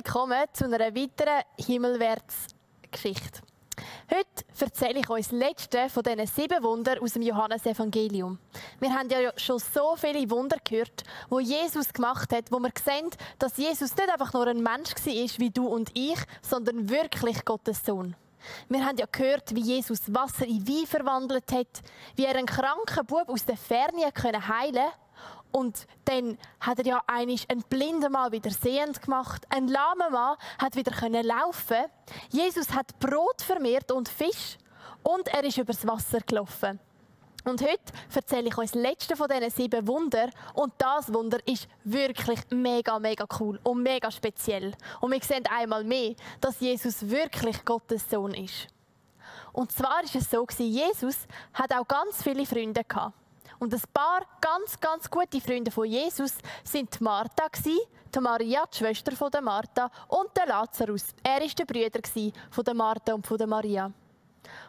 willkommen zu einer weiteren Himmelwärts-Geschichte. Heute erzähle ich euch das letzte von diesen 7 Wundern aus dem Johannesevangelium. Wir haben ja schon so viele Wunder gehört, die Jesus gemacht hat, wo wir sehen, dass Jesus nicht einfach nur ein Mensch war wie du und ich, sondern wirklich Gottes Sohn. Wir haben ja gehört, wie Jesus Wasser in Wein verwandelt hat, wie er einen kranken Bub aus der Ferne heilen konnte. Und dann hat er ja einen blinden Mann wieder sehend gemacht. Ein lahmer Mann hat wieder laufen. Jesus hat Brot vermehrt und Fisch. Und er ist übers Wasser gelaufen. Und heute erzähle ich euch das letzte von diesen 7 Wunder. Und das Wunder ist wirklich mega, mega cool und mega speziell. Und wir sehen einmal mehr, dass Jesus wirklich Gottes Sohn ist. Und zwar war es so, Jesus hat auch ganz viele Freunde gehabt. Und ein paar ganz gute Freunde von Jesus sind die Martha, die Maria, die Schwester von der Martha, und der Lazarus. Er war der Bruder von der Martha und von der Maria.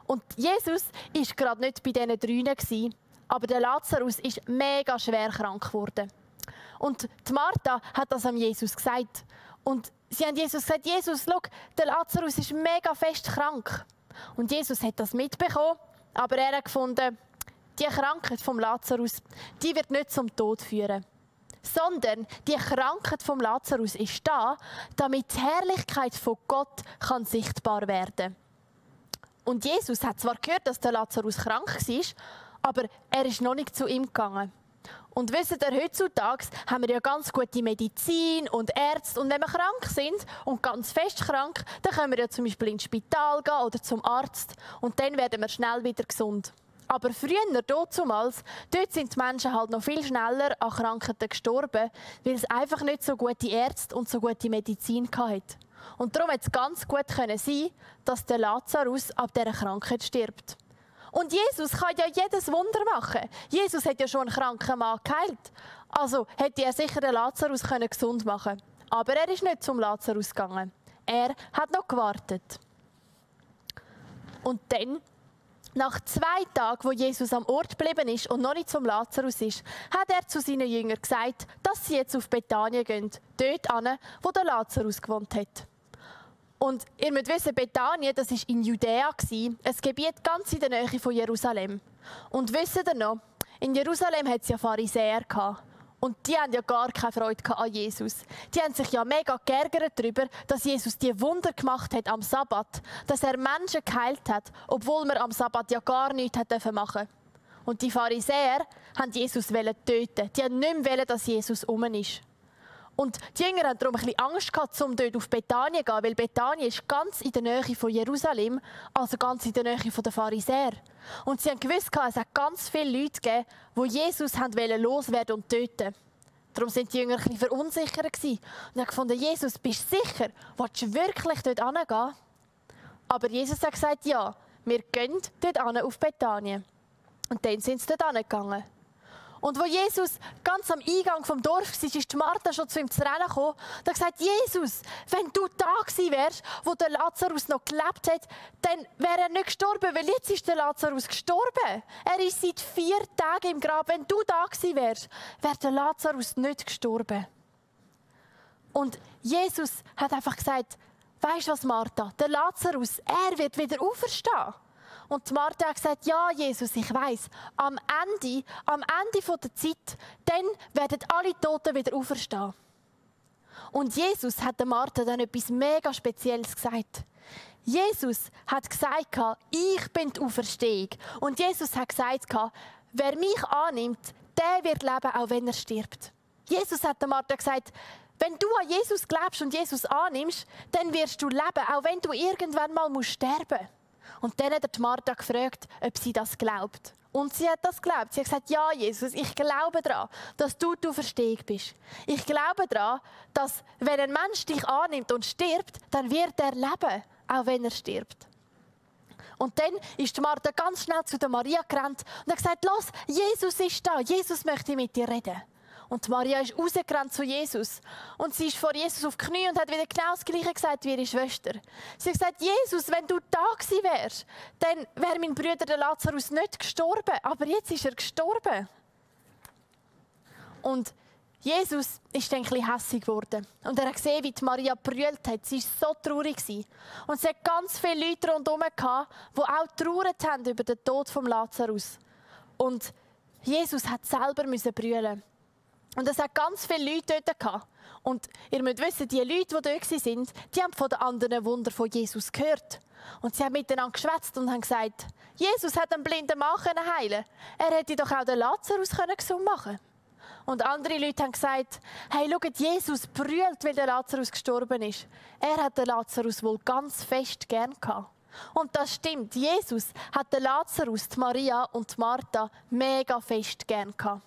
Und Jesus war gerade nicht bei diesen 3, aber der Lazarus ist mega schwer krank geworden. Und die Martha hat das an Jesus gesagt. Und sie haben Jesus gesagt, Jesus, schau, der Lazarus ist mega fest krank. Und Jesus hat das mitbekommen, aber er hat gefunden, die Krankheit vom Lazarus, die wird nicht zum Tod führen. Sondern die Krankheit vom Lazarus ist da, damit die Herrlichkeit von Gott kann sichtbar werden. Und Jesus hat zwar gehört, dass der Lazarus krank war, aber er ist noch nicht zu ihm gegangen. Und wisst ihr, heutzutage haben wir ja ganz gute Medizin und Ärzte. Und wenn wir krank sind und ganz fest krank, dann können wir ja zum Beispiel ins Spital gehen oder zum Arzt. Und dann werden wir schnell wieder gesund. Aber früher, dort sind die Menschen halt noch viel schneller an Krankheiten gestorben, weil es einfach nicht so gute Ärzte und so gute Medizin hatte. Und darum hätte es ganz gut sein, dass der Lazarus ab dieser Krankheit stirbt. Und Jesus kann ja jedes Wunder machen. Jesus hat ja schon einen kranken Mann geheilt. Also hätte er sicher den Lazarus gesund machen können. Aber er ist nicht zum Lazarus gegangen. Er hat noch gewartet. Und dann, nach 2 Tagen, wo Jesus am Ort geblieben ist und noch nicht zum Lazarus ist, hat er zu seinen Jüngern gesagt, dass sie jetzt auf Bethanien gehen, dort hin, wo der Lazarus gewohnt hat. Und ihr müsst wissen, Bethanien, das war in Judäa, ein Gebiet ganz in der Nähe von Jerusalem. Und wisst ihr noch, in Jerusalem hat es ja Pharisäer gehabt. Und die haben ja gar keine Freude an Jesus. Die haben sich ja mega geärgert darüber, dass Jesus die Wunder gemacht hat am Sabbat, dass er Menschen geheilt hat, obwohl man am Sabbat ja gar nichts machen durfte. Und die Pharisäer wollten Jesus töten. Die wollten nicht mehr, dass Jesus ist. Und die Jünger hatten darum ein bisschen Angst gehabt, um dort auf Bethanien zu gehen, weil Bethanien ist ganz in der Nähe von Jerusalem, also ganz in der Nähe der Pharisäer. Und sie haben gewusst, es hat ganz viele Leute gegeben, die Jesus loswerden und töten. Darum sind die Jünger ein bisschen verunsichert und haben gefunden, Jesus, bist du sicher? Willst du wirklich dort hingehen? Aber Jesus hat gesagt, ja, wir gehen dort hin auf Bethanien. Und dann sind sie dort hingegangen. Und wo Jesus ganz am Eingang vom Dorf war, ist die Martha schon zu ihm zu rennen gekommen und hat gesagt, Jesus, wenn du da gewesen wärst, wo der Lazarus noch gelebt hat, dann wäre er nicht gestorben, weil jetzt ist der Lazarus gestorben. Er ist seit 4 Tagen im Grab. Wenn du da gewesen wärst, wäre der Lazarus nicht gestorben. Und Jesus hat einfach gesagt, weisst du was, Martha, der Lazarus, er wird wieder auferstehen. Und Martha hat gesagt, ja, Jesus, ich weiss, am Ende der Zeit, dann werden alle Toten wieder auferstehen. Und Jesus hat der Martha dann etwas mega Spezielles gesagt. Jesus hat gesagt, ich bin die Auferstehung. Und Jesus hat gesagt, wer mich annimmt, der wird leben, auch wenn er stirbt. Jesus hat der Martha gesagt, wenn du an Jesus glaubst und Jesus annimmst, dann wirst du leben, auch wenn du irgendwann mal sterben musst. Und dann hat die Martha gefragt, ob sie das glaubt. Und sie hat das geglaubt. Sie hat gesagt, ja, Jesus, ich glaube daran, dass du die Auferstehung bist. Ich glaube daran, dass wenn ein Mensch dich annimmt und stirbt, dann wird er leben, auch wenn er stirbt. Und dann ist die Martha ganz schnell zu der Maria gerannt und hat gesagt, los, Jesus ist da, Jesus möchte mit dir reden. Und Maria ist rausgerannt zu Jesus. Und sie ist vor Jesus auf die Knie und hat wieder genau das Gleiche gesagt wie ihre Schwester. Sie hat gesagt, Jesus, wenn du da gewesen wärst, dann wäre mein Bruder der Lazarus nicht gestorben. Aber jetzt ist er gestorben. Und Jesus ist dann ein bisschen hässig geworden. Und er hat gesehen, wie die Maria brüllt hat. Sie war so traurig. Und es hat ganz viele Leute rundherum gehabt, die auch traurig haben über den Tod von Lazarus. Und Jesus hat selber brüllen. Und es hat ganz viele Leute dort gehabt. Und ihr müsst wissen, die Leute, die dort waren, die haben von den anderen Wundern von Jesus gehört. Und sie haben miteinander geschwätzt und haben gesagt, Jesus hat einen blinden Mann heilen. Er hätte doch auch den Lazarus gesund machen. Und andere Leute haben gesagt, hey, schaut, Jesus brüllt, weil der Lazarus gestorben ist. Er hat den Lazarus wohl ganz fest gern gehabt. Und das stimmt, Jesus hat den Lazarus, die Maria und die Martha mega fest gern gehabt.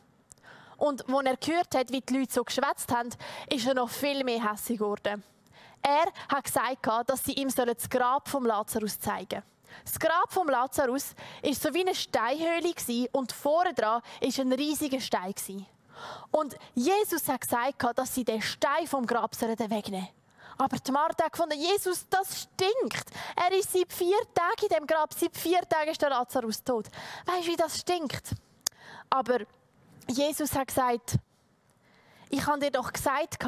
Und als er gehört hat, wie die Leute so geschwätzt haben, ist er noch viel mehr hässig geworden. Er hat gesagt, dass sie ihm das Grab vom Lazarus zeigen sollen. Das Grab vom Lazarus war so wie eine Steinhöhle und vorne dran war ein riesiger Stein. Und Jesus hat gesagt, dass sie den Stein vom Grab wegnehmen sollen. Aber die Martha hat gefunden, Jesus, das stinkt. Er ist seit 4 Tagen in dem Grab. Seit 4 Tagen ist der Lazarus tot. Weißt du, wie das stinkt? Aber Jesus hat gesagt, ich habe dir doch gesagt,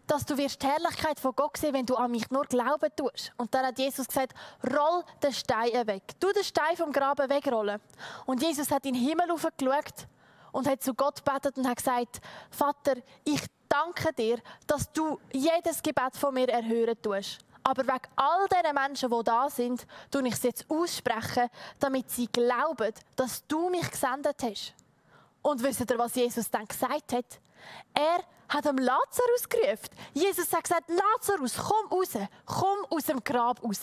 dass du die Herrlichkeit von Gott sehen, wenn du an mich nur glauben tust. Und dann hat Jesus gesagt, roll den Stein weg. Tu den Stein vom Graben wegrollen. Und Jesus hat in den Himmel hochgeschaut und hat zu Gott gebetet und hat gesagt, Vater, ich danke dir, dass du jedes Gebet von mir erhören tust. Aber wegen all diesen Menschen, die da sind, tue ich es jetzt aussprechen, damit sie glauben, dass du mich gesendet hast. Und wisst ihr, was Jesus dann gesagt hat? Er hat dem Lazarus gerufen. Jesus hat gesagt, Lazarus, komm aus dem Grab raus.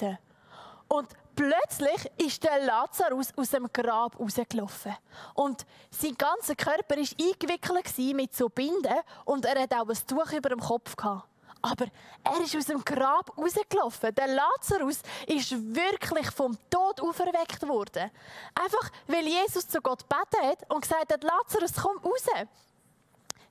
Und plötzlich ist der Lazarus aus dem Grab rausgelaufen. Und sein ganzer Körper war eingewickelt mit so Binden und er hatte auch ein Tuch über dem Kopf gehabt. Aber er ist aus dem Grab rausgelaufen. Der Lazarus ist wirklich vom Tod auferweckt worden. Einfach, weil Jesus zu Gott gebeten hat und gesagt hat, Lazarus, komm raus.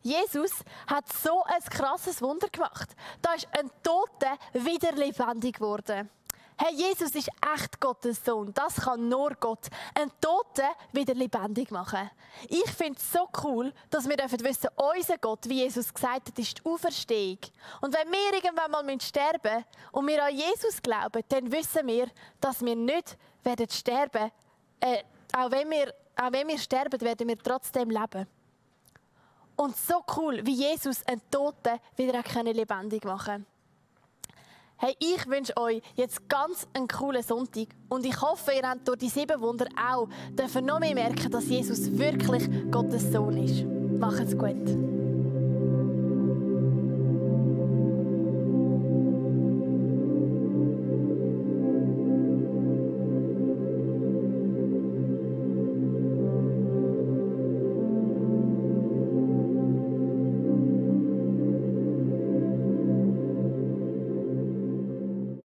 Jesus hat so ein krasses Wunder gemacht. Da ist ein Toter wieder lebendig geworden. Hey, Jesus ist echt Gottes Sohn. Das kann nur Gott. Einen Toten wieder lebendig machen. Ich finde es so cool, dass wir wissen, unser Gott, wie Jesus gesagt hat, ist die Auferstehung. Und wenn wir irgendwann mal sterben müssen und wir an Jesus glauben, dann wissen wir, dass wir nicht sterben werden. Auch wenn wir sterben, werden wir trotzdem leben. Und so cool, wie Jesus einen Toten wieder lebendig machen konnte. Hey, ich wünsche euch jetzt ganz einen coolen Sonntag und ich hoffe, ihr habt durch die 7 Wunder auch noch mehr merken, dass Jesus wirklich Gottes Sohn ist. Macht's gut.